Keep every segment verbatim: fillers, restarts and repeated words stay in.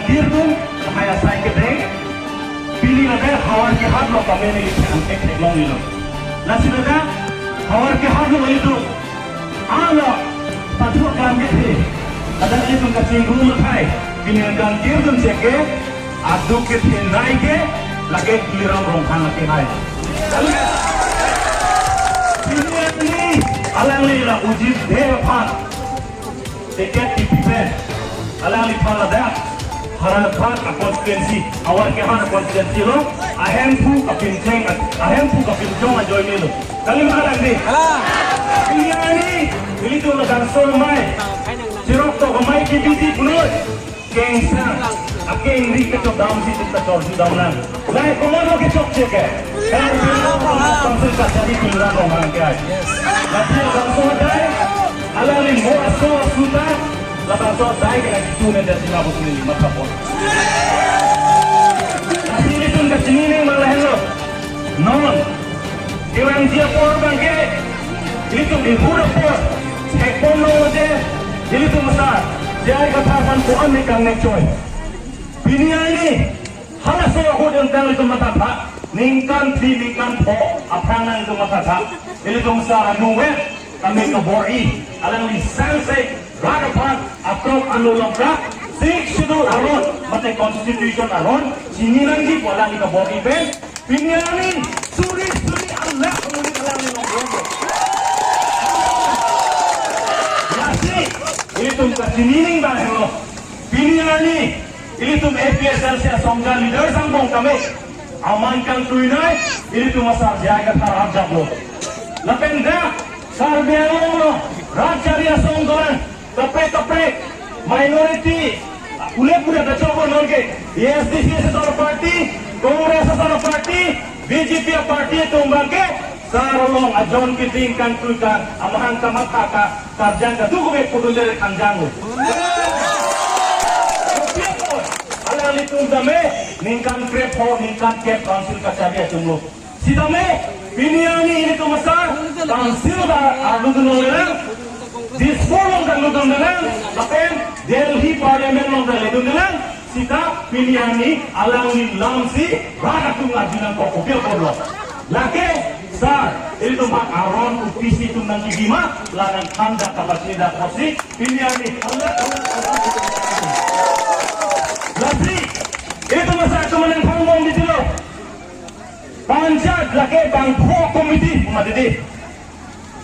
Kirdun, lahai asai kedeng, pini ladak Howraghat lo kami neli thek angkek theklong nilo. Lasi ladak Howraghat lo itu, alo, pathu kam kethe, ladak ilitum kachingrum lahai, pini ningkan kirdun cheke, aduk kethenei ke, lake Tuliram Ronghang lake hai. Pini neli, alangli la Ujit Dev aphan ticket kipi pen, alangliphan ladak Howraghat a constituency, Howraghat a constituency lo, ahemphu kapincheng, ahemphu kapinchong ajoine lo. Kali ma kalang dei? Pini arni, ilitum labangso amei, chirok tok amei kebiji punoi, kengsang, akengri kechok damsi itum kachorju damnang. Lahai komatlo kechokche ke? Karbi Anglong Autonomous Council kachari Tuliram Ronghang ke ai. Lasi labangso adai, alangli mo aso asu ta, labangso adai ke lagi tu nenda sina bos neli mathapon. Lasi ilitum kachini nangji ma lahenlo. Non, kevangji apor abangke, ilitum ihur apor, thekpon nangji, ilitum asar, J I Kathar aphan ko-an ne kangnek choi. Pini arni, halaso ahut ingtang ilitum mathatha, ningkan phli ningkan pho aphrang nang ilitum mathatha, ilitum asar anu vet, kami kabor-i, alangli sangse, rat aphan, akrok anu longkra, Sixth Schedule aron, mate Constitution aron, chini nangji pu alangli kabor-i pen, pini arni, suri suri alak aluri alangli longkra. Lasi, ilitum kachini nangji ma lahenlo. Pini arni, ilitum A P H L C asongja leaders angbong kami, aman kangtui nai, ilitum asar J I Kathar arjaplo. Lapen dak, Karbi Anglong lo, rat chari asong dorang, kaprek kaprek, minority, pule pule kachobor nonke, A S D C asor party, Congress asor party, B J P party atum abangke, sar along ajon keding kangtui kan, amahang kamatha ka, karjang kadokave pudun dere kangjang lo. Alanglitum tame, ningkan krepho, ningkan kep council kachari atum lo. Sitame, pini arni ilitum asar, council ta arludun longlelang, Dispur along ta arludun lelang, lapen Delhi Parliament along ta ledun lelang, sita pini arni alangli lamsi, rat atum arjunangkok kopi apotlo. Lake, sar, ilitum bak aron, upisi atum nangkebi ma, la nangthan dak kapasi dak kosi, pini arni, lasi, ilitum asar atum nangthanbom ditilo. Panchayat lake bangpho committee, mati dei.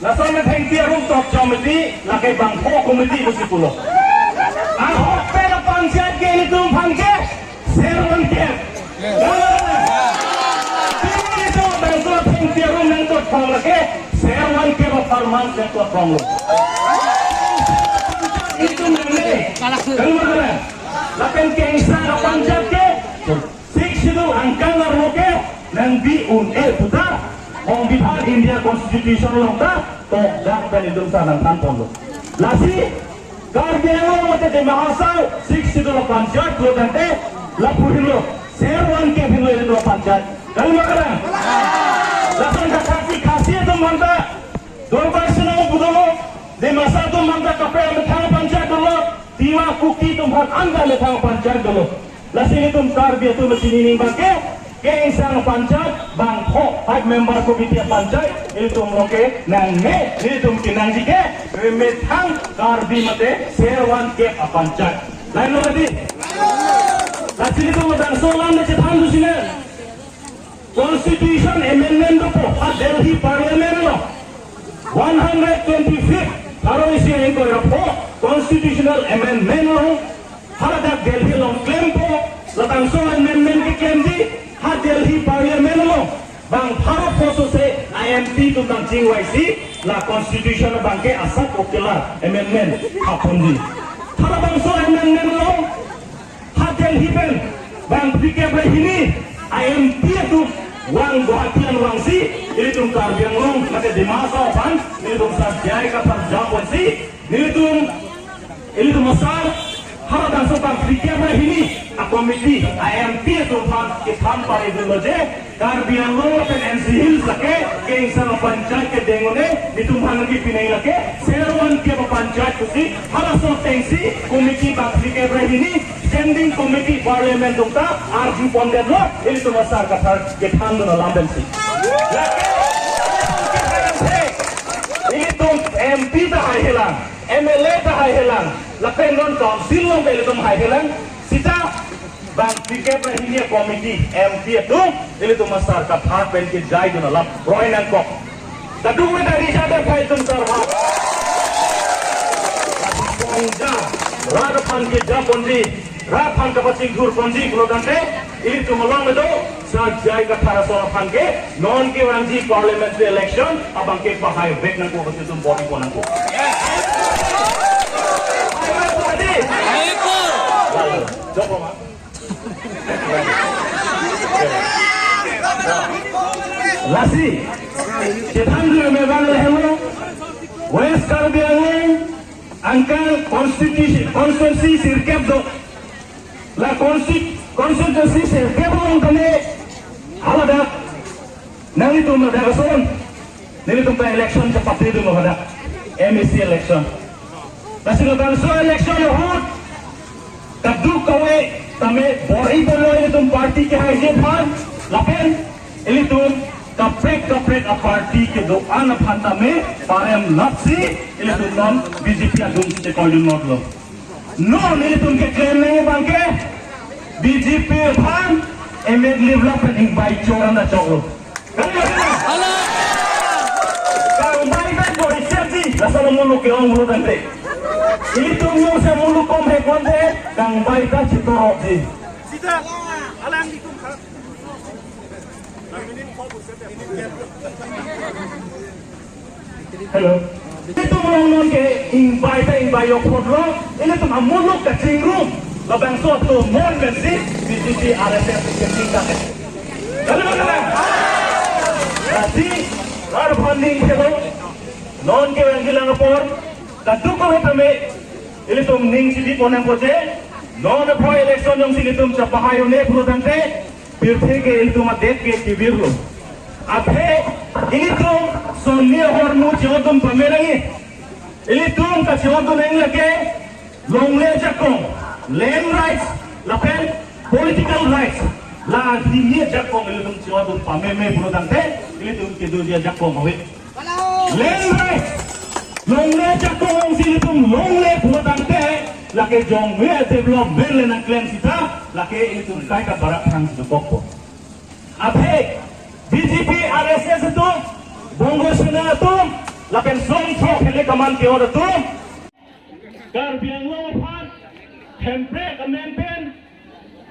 Lason methengpi arum tok committee, lake bangpho committee pusi pulo. Ahok pen panchayat ke ilitum aphan ke, ser van kep. Ilitum bangso thengpi arum nangtotpon lake, ser van kep apharman nangtotponlo. Ilitum nangne, kalu mana? Lapen kengsang panchayat ke, Sixth Schedule angkang arlo ke nangbi un-e puta, সংবিধান India Constitution along ta tokdak pen ilitum asar nangthanponlo. Lasi, Karbi Anglong mate Dima Hasao, Sixth Schedule panchayat lo tangte, lapu henlo, ser van kep henlo ilitum panchayat. Kalu ma kalang? Lason Khasi, Khasi atum aphan ta, Durbar Singh pu dolo, Dimasa atum aphan ta kaprek amethang panchayat dolo, Tiwa Kuki atum aphan anta amethang panchayat dolo. Lasi ilitum Karbi atum chini nangji abangke, kengsang panchayat, bangpho, five member committee panchayat, ilitum along ke nangne, ilitum kenangji ke, remethang Karbi mate, ser van kep panchayat. Lahenlo mati? Lasi ilitum bangso alam le chethan dusi ne. Constitution amendment dopo, ha Delhi Parliament along. One hundred twenty-fifth, pharo isi ingkoi ra pho, constitutional amendment along. Haladak Delhi along klempo, labangso amendment keklemji, ha Delhi Parliament along. Bang pharo pho sose I M P atum nangchingvaisi, la constitution abangke asap okelar amendment haponji. Halabangso amendment along, ha Delhi pen, bang phlikep ra hini, I M P atum vang Guwahati an vangsi, ilitum Karbi Anglong, mate Dima Hasao aphan, ilitum asar J I Kathar arjaponsi, ilitum, ilitum asar, Haladak so bang phlikep ra hini a committee a M P atum aphan kethan pare dunlo je Karbi Anglong lapen N C Hills lake kengsang a panchayat kedeng un-e, netum aphan nangkepi nang lake sero an kep a panchayat pusi halaso atengsi committee bang phlikep ra hini standing committee parliament atum ta arju pondetlo, ilitum asar kathar kethan dun alam pensi. Lake ilitum M P ta haihelang, M L A ta haihelang, lapen non council along ta ilitum haihelang, sita bang phlikep ra hini a committee M P atum ilitum asar kathar pen kejai dun alam roi nangkok. Kadung me dari jada phai tum sarwa. Pongja, rat aphan keja ponji, rat aphan kapachingthur ponji pulo tangte, ilitum along me do, sajai kathar ason aphan ke, non kevangji parliamentary election abang ke pahai vek nangkok, kasitum bor-ipon nangkok. Hai, hai, hai, hai. Hai, hai. Lalu, jawab, Pak. Lasi, kethan dun me bang lahelo, West Karbi Anglong angkang constituency, constituency sirkep do. La consti-, constituency sirkep along tame haladak nanglitum ladak ason nelitum ta election chepate dunlo hadak, M A C election. Lasi labangso election ahut kadokave tame bor-iponlo ilitum party kehaiji aphan, lapen ilitum kaprek kaprek a party kedo-an aphan tame parem natsi ilitum non B J P adung chekoi dun notlo. Non ilitum keklem nang abang ke B J P aphan emek liplap pen ingbai chor an ta choklo. Kali ya? Kangbai ta chor isetsi, laso lo muluk ke-ong muluk tangte. Ilitum jongsi muluk kom hek konte, kangbai ta chitorokji. Sita, alanglitum kha. Hello. Ilitum along non ke ingbai ta ingbai yok photlo, ilitum amuluk kachingrum labangso atum mon pensi B J P R S S ke chingkak. Kali ma kalang? Lasi, rat aphan ning khelo, non kevangji lang apor, kadokave tame, ilitum ning chidi pon nangpo je, non aphroi election jongsi ilitum chepahai un-e pulo tangte, pirthe ke ilitum adet ke kevirlo. Athe ilitum sonni ahormu che-otdun pame nangji. Ilitum kache-otdun nang lake longle ajakong, land rights, lapen political rights. La hini ajakong ilitum che-otdun pameme pulo tangte, ilitum kedoji ajakong ave. Land rights. Longle ajakong si ilitum longle pulo tangte, lake jongme development le nangklem sita, lake ilitum kaike barak thang si dokokpo. Athe B J P R S S atum, Bongo Sena atum, lapen songthrok hele kaman ke-ot atum, Karbi Anglong aphan Hemprek amen pen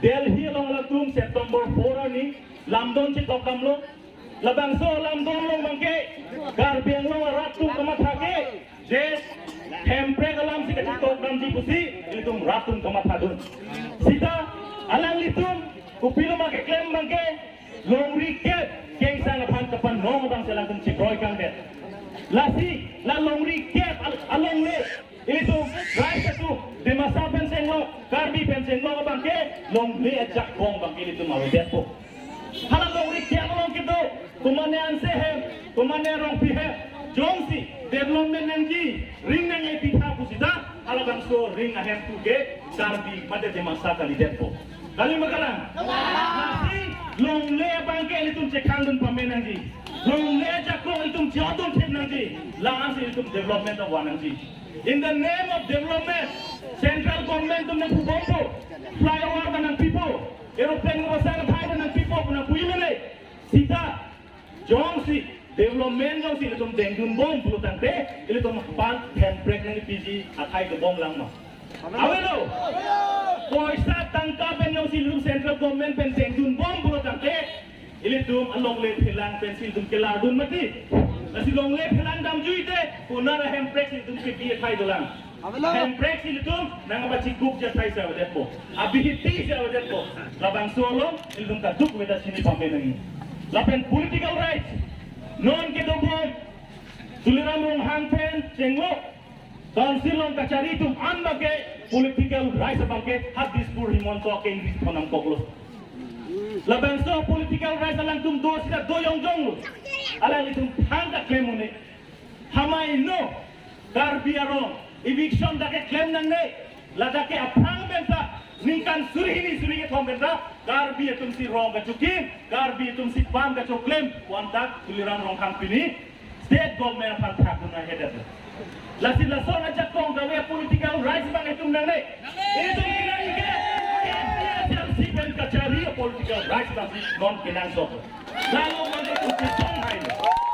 Delhi along latum September four arni lamdon chetok damlo. Labangso lamdon along abang ke Karbi Anglong arat atum kamatha ke je Hemprek alam si kachetok damji pusi ilitum rat atum kamatha dun. Sita alanglitum kopilo ma keklem abang ke longri kep kengsang aphan kapanong abang si alangtum chekroikangdet. Lasi la longri kep al-, alongle ilitum rights atum, Dimasa pen chenglok, Karbi pen chenglok abang ke longle ajakong abang ke ilitum avedetpo. Hala longri kep along kedo, komane Anse hem, komane Rongpi hem, jongsi development nangji, ring nang-e pitha pusita, halabangso ring ahem pu ke Karbi mate Dimasa kalidetpo. Kali ma kalang? Lasi longle abang ke ilitum chekhang dun pame nangji. Longle ajakong ilitum che-otdun thip nangji. La-ansi ilitum development ta van nangji. In the name of development, central government atum nangpubompo, flyover ta nangpipo, aeroplane kepasang athai ta nangpipo, pu nangpu-i mene. Sita, jongsi development jongsi ilitum dengdunbom pulo tangte, ilitum aphan Hemprek nangpiji athai dobom lang ma? Avelo. Poisa tangka pen jongsi ilitum central government pen dengdunbom pulo tangte, ilitum alongle phelang pensi ilitum kelardun mati. Lasi longle phelang damjuite, konat a Hemprek si ilitum kebi athai dolang? Avelo. Hemprek si ilitum nangpachikukji athai si avedetpo. Abihiti si avedetpo. Labangso along ilitum kadokave ta chini pame nangji. Lapen political rights, non kedobom Tuliram Ronghang pen chenglok council along kachari atum an abang ke Political rights abang ke ha Dispur Himanta ke ingri thonam koklo. Labangso political rights alangtum do sida do yongjonglo. Alanglitum thang ta klem un-e. Hamai no Karbi arong eviction dak ke klem nangne. Ladak ke aphrang pen ta ningkan suri hini suri kethom pen ta Karbi atum si rong kachokim, Karbi atum si pam kachoklem, pu-an ta Tuliram Ronghang pini state government aphan thak dun ahedet. Lasi lason ajakong kave political rights abang itum nangne. Itum nangne ke A P H L C pen kachari political rights abang si non kenangsot. Lalu abang itum kisong hai.